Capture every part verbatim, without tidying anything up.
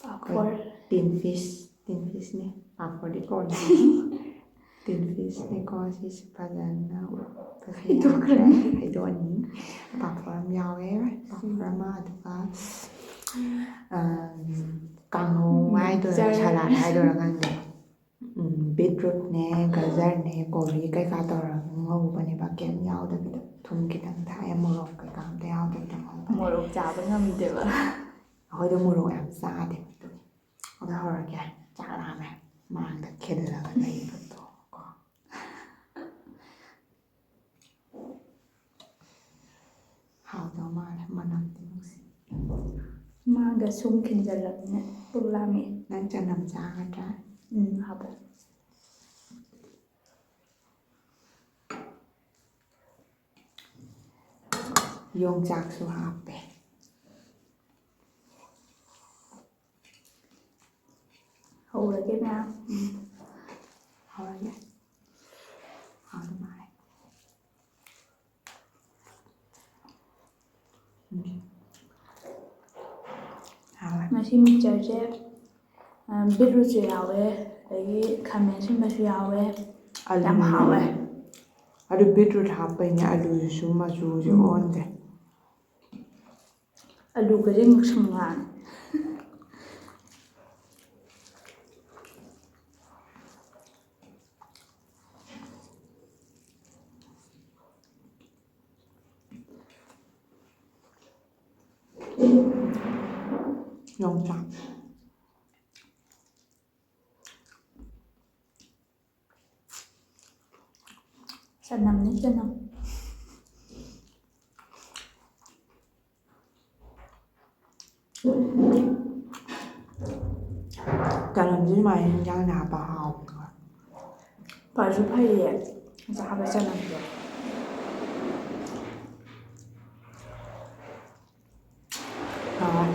ꯄꯥꯐꯣꯔ꯫ ꯇꯤꯟ ꯐꯤꯁ, ꯇꯤꯟ ꯐꯤꯁꯅꯦ꯫ ꯄꯥꯐꯣꯔꯗꯤ ꯀꯣꯟꯅ꯫ ꯇꯤꯟ ꯐꯤꯁꯅꯦꯀꯣ꯫ ꯁꯤꯁꯦ ꯐꯖꯅ ꯐꯖꯅ ꯍꯩꯗꯣꯛꯈ꯭ꯔꯅꯤ꯫ ꯌꯥꯗ꯭ꯔꯦ, ꯍꯩꯗꯣꯛꯑꯅꯤ꯫ ꯄꯥꯐꯣꯔ ꯑꯃ ꯌꯥꯎꯋꯦ꯫ ꯄꯥꯐꯣꯔ ꯑꯃ, ꯑꯗꯨꯒ, ꯑꯝ, ꯀꯥꯡꯍꯧ ꯍꯥꯏꯗꯣꯏꯔꯥ, ꯃꯤꯛꯆꯔ꯫ ꯁꯂꯥꯗ ꯍꯥꯏꯗꯣꯏꯔꯥ ꯈꯪꯗꯦ꯫ ꯎꯝ, ꯕꯤꯠꯔꯨꯠꯅꯦ, ꯒꯖꯔꯅꯦ, ꯀꯣꯕꯤ ꯀꯩꯀꯥ ꯇꯧꯔꯒ ꯉꯧꯕꯅꯦꯕ꯫ ꯀꯩꯝ ꯌꯥꯎꯗꯕꯤꯗ, ꯊꯨꯝ ꯈꯤꯇꯪ ꯊꯥꯛꯑꯦ, ꯃꯣꯔꯣꯛ ꯀꯩꯀꯥ ꯑꯝꯇ ꯌꯥꯎꯗꯕꯤꯗ ꯉꯧꯕꯅꯦ꯫ ꯃꯣꯔꯣꯛ ꯆꯥꯕ ꯉꯝꯗꯦꯕ꯫ ꯑꯩꯈꯣꯏꯗꯣ ꯃꯣꯔꯣꯛ ꯌꯥꯝ ꯆꯥꯗꯦꯕ ꯑꯗꯨꯒꯤ꯫ ꯑꯗꯣ ꯍꯧꯔꯒꯦ꯫ ꯆꯥꯛ ꯂꯥꯝꯃꯦ꯫ ꯃꯥꯡꯗ ꯈꯤꯜꯂꯒ ꯂꯩꯕꯗꯣ ꯀꯣ꯫ ꯍꯥꯎꯗꯧ ꯃꯥꯜꯂꯦ, ꯃꯅꯝꯗꯤ ꯅꯨꯡꯁꯤ꯫ ꯃꯥꯡꯗ ꯁꯨꯝ ꯈꯤꯟꯖꯜꯂꯕꯅꯤꯅ ꯄꯨꯛ ꯂꯥꯝꯃꯛꯑꯦ꯫ ꯅꯪ ꯆꯅꯝ ꯆꯥꯒꯗ꯭ꯔꯥ? ꯎꯝ, ꯍꯥꯞꯄꯣ꯫ ꯌꯣꯡꯆꯥꯛꯁꯨ ꯍꯥꯞꯄꯦ꯫ ꯍꯧꯔꯒꯦ ꯃꯌꯥꯝ꯫ ꯍꯧꯔꯒꯦ꯫ ꯍꯥꯎꯗꯧ ꯃꯥꯜꯂꯦ꯫ ꯎꯝ꯫ ꯍꯥꯎꯋꯦ꯫ ꯃꯁꯤ ꯃꯤꯛꯆꯔꯁꯦ, ꯑ, ꯕꯤꯠꯔꯨꯠꯁꯨ ꯌꯥꯎꯋꯦ, ꯑꯗꯒꯤ ꯈꯥꯃꯦꯟ ꯑꯁꯤꯟꯕꯁꯨ ꯌꯥꯎꯋꯦ꯫ ꯌꯥꯝ ꯑꯂꯨ ꯍꯥꯎꯋꯦ꯫ ꯌꯥꯎꯋꯦ꯫ ꯑꯗꯨ ꯕꯤꯠꯔꯨꯠ ꯍꯥꯞꯄꯩꯅꯦ ꯑꯂꯨꯗꯨꯁꯨ ꯃꯆꯨꯁꯦ ꯎꯝ꯫ ꯑꯣꯟꯗꯦ꯫ ꯑꯂꯨꯒꯁꯦ ꯉꯛꯁꯪ ꯉꯥꯡꯉꯦ꯫ ꯌꯣꯡꯆꯥꯛ꯫ ꯆꯅꯝꯅꯤ, ꯆꯅꯝ꯫ ꯆꯅꯝꯁꯤ ꯁꯨꯃꯥꯏꯅ ꯌꯦꯟꯖꯥꯡꯗ ꯍꯥꯞꯄ ꯍꯥꯎꯕꯅꯦ꯫ ꯐꯁꯨ ꯐꯩꯌꯦ ꯆꯥꯕ ꯆꯅꯝꯗꯣ꯫ ꯍꯥꯎꯋꯦ꯫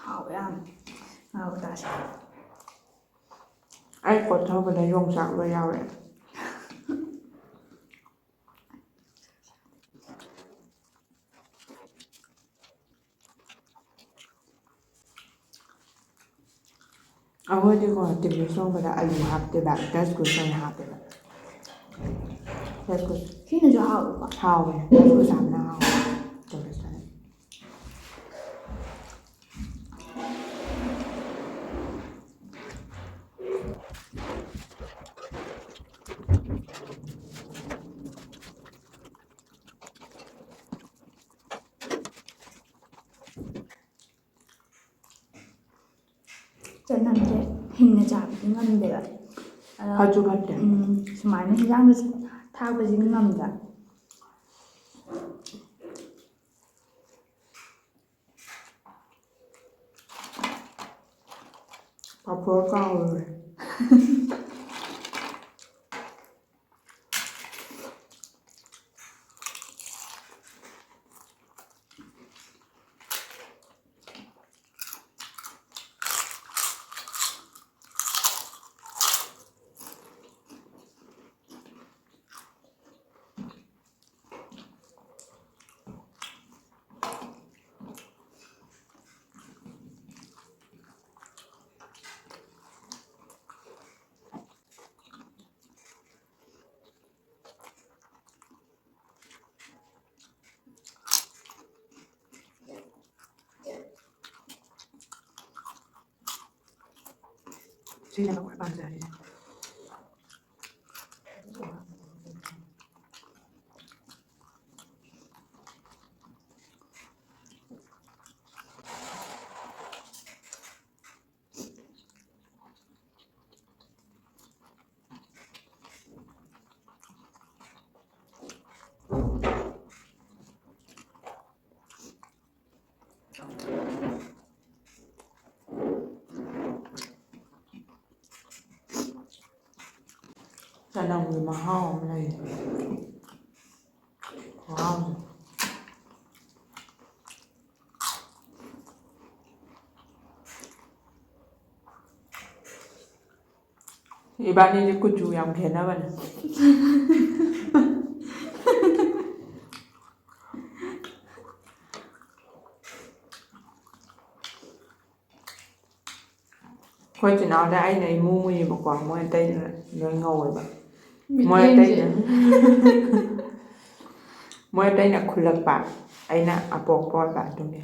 ꯍꯥꯎꯋꯦ ꯌꯥꯝ꯫ ꯉꯥ ꯀꯧꯇꯥꯁꯦ꯫ ꯑꯩ ꯀꯣ ꯊꯧꯕꯗ ꯌꯣꯡꯆꯥꯛ ꯂꯣꯏ ꯌꯥꯎꯔꯦ꯫ ꯑꯩꯈꯣꯏꯗꯤꯀꯣ ꯇꯤꯜꯃꯤꯁ ꯊꯣꯡꯕꯗ ꯑꯂꯨ ꯍꯥꯞꯇꯦꯕ, ꯗꯁꯀꯨꯁ ꯑꯣꯏꯅ ꯍꯥꯞꯄꯦꯕ꯫ ꯗꯁꯀꯨꯁ꯫ ꯁꯤꯅꯁꯨ ꯍꯥꯎꯋꯦꯀꯣ꯫ ꯍꯥꯎꯋꯦ, ꯗꯁꯀꯨꯁ ꯍꯥꯞꯄꯅ ꯍꯥꯎꯋꯦ ꯇꯤꯜꯃꯤꯁꯇꯅ꯫ ꯆꯅꯝꯁꯦ ꯍꯤꯡꯅ ꯆꯥꯕꯗꯤ ꯉꯝꯗꯦꯕ꯫ ꯑꯗꯣ, ꯐꯠꯁꯨ ꯐꯠꯇꯦ꯫ ꯎꯝ, ꯁꯨꯃꯥꯏꯅ ꯍꯤꯟꯖꯥꯡꯗ ꯊꯥꯛꯄꯁꯤꯗꯤ ꯉꯝꯗ꯭ꯔꯥ? ꯄꯥꯐꯣꯔ ꯀꯥꯎꯔꯨꯔꯦ꯫ ꯁꯤꯅ ꯈ꯭ꯋꯥꯏ ꯄꯥꯝꯖꯔꯤꯁꯦ꯫ ꯆꯅꯝꯒꯤ ꯃꯍꯥꯎ ꯑꯃ ꯂꯩ꯫ ꯈꯨꯍꯥꯎꯁꯦ꯫ ꯏꯕꯥꯅꯤꯁꯦ ꯀꯨꯆꯨ ꯌꯥꯝ ꯈꯦꯠꯅꯕꯅꯦ꯫ ꯑꯩꯈꯣꯏ ꯆꯤꯜ ꯏꯅꯥꯎꯗ ꯑꯩꯅ ꯏꯃꯨ ꯃꯨꯏꯌꯦꯕꯀꯣ, ꯃꯣꯏ ꯑꯇꯩꯗꯨꯅ ꯂꯣꯏ ꯉꯧꯋꯦꯕ꯫ ꯃꯣꯏ ꯑꯇꯩꯅ ꯃꯣꯏ ꯑꯇꯩꯅ ꯈꯨꯜꯂꯛꯄ, ꯑꯩꯅ ꯑꯄꯣꯛꯄ ꯑꯣꯏꯕ ꯑꯗꯨꯒꯤ꯫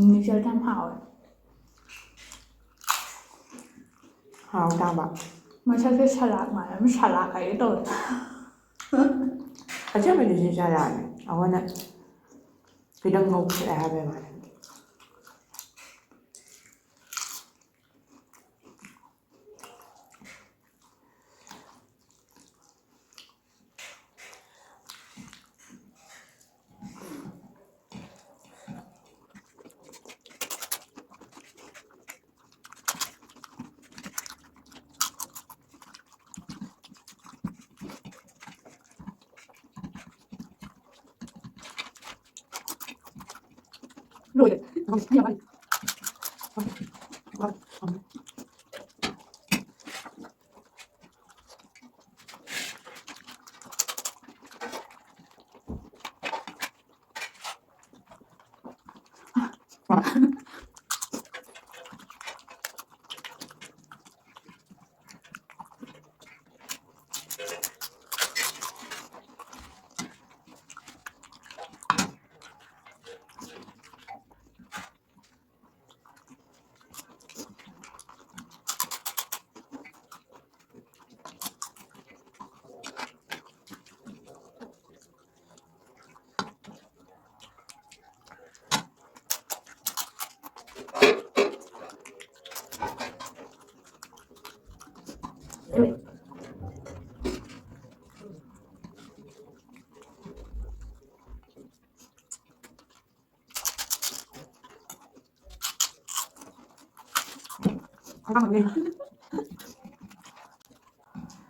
ꯃꯤꯛꯆꯔ ꯌꯥꯝ ꯍꯥꯎꯋꯦ꯫ ꯍꯥꯎ ꯇꯥꯕ꯫ ꯃꯁꯛꯁꯦ ꯁꯂꯥꯗ ꯃꯥꯜꯂꯦ꯫ ꯁꯂꯥꯗ ꯍꯥꯏꯒꯦ ꯇꯧꯋꯦ꯫ ꯑꯁꯦꯡꯕꯗꯤ ꯁꯤ ꯁꯂꯥꯗꯅꯦ꯫ ꯑꯩꯈꯣꯏꯅ ꯈꯤꯇꯪ ꯉꯧꯊꯣꯛꯑꯦ ꯍꯥꯏꯕꯩ ꯋꯥꯅꯤ꯫ ꯂꯣꯏꯔꯦ꯫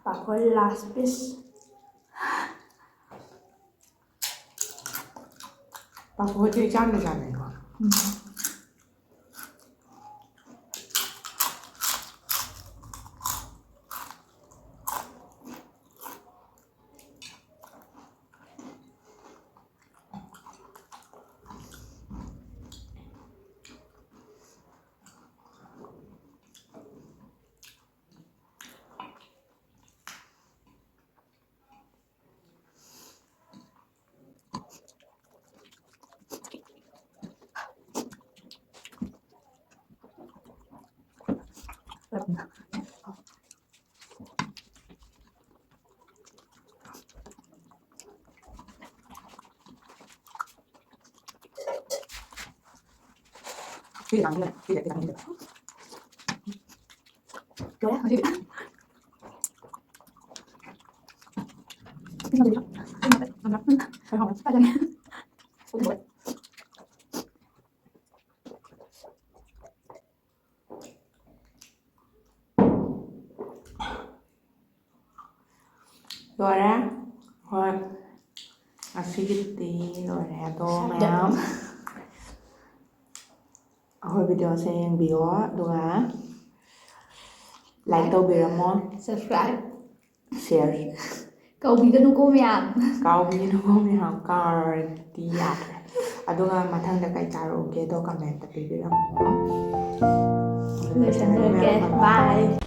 ꯄꯥꯐꯣꯔ last piece꯫ ꯄꯥꯐꯣꯔꯁꯦ ꯏꯆꯥꯝꯗ ꯆꯥꯅꯩꯀꯣ꯫ ꯂꯣꯏꯔꯦ꯫ ꯍꯣꯏ꯫ ꯉꯁꯤꯒꯤꯗꯤ ꯂꯣꯏꯔꯦ꯫ ꯑꯗꯣ ꯃꯌꯥꯝ ꯑꯩꯈꯣꯏ videoꯁꯦ ꯌꯦꯡꯕꯤꯌꯣ, ꯑꯗꯨꯒ like ꯇꯧꯕꯤꯔꯝꯃꯣ꯫ Subscribe꯫ Share꯫ ꯀꯧꯕꯤꯒꯅꯨꯀꯣ ꯃꯌꯥꯝ꯫ ꯀꯥꯎꯕꯤꯒꯅꯨꯀꯣ ꯃꯌꯥꯝ, ꯀꯥꯎꯔꯗꯤ ꯌꯥꯗ꯭ꯔꯦ꯫ ꯑꯗꯨꯒ ꯃꯊꯪꯗ ꯀꯩ ꯆꯥꯔꯛꯎꯒꯦꯗꯣ commentꯇ ꯄꯤꯕꯤꯔꯝꯃꯣ꯫ ꯂꯣꯏꯁꯤꯟꯖꯔꯒꯦ꯫ Bye꯫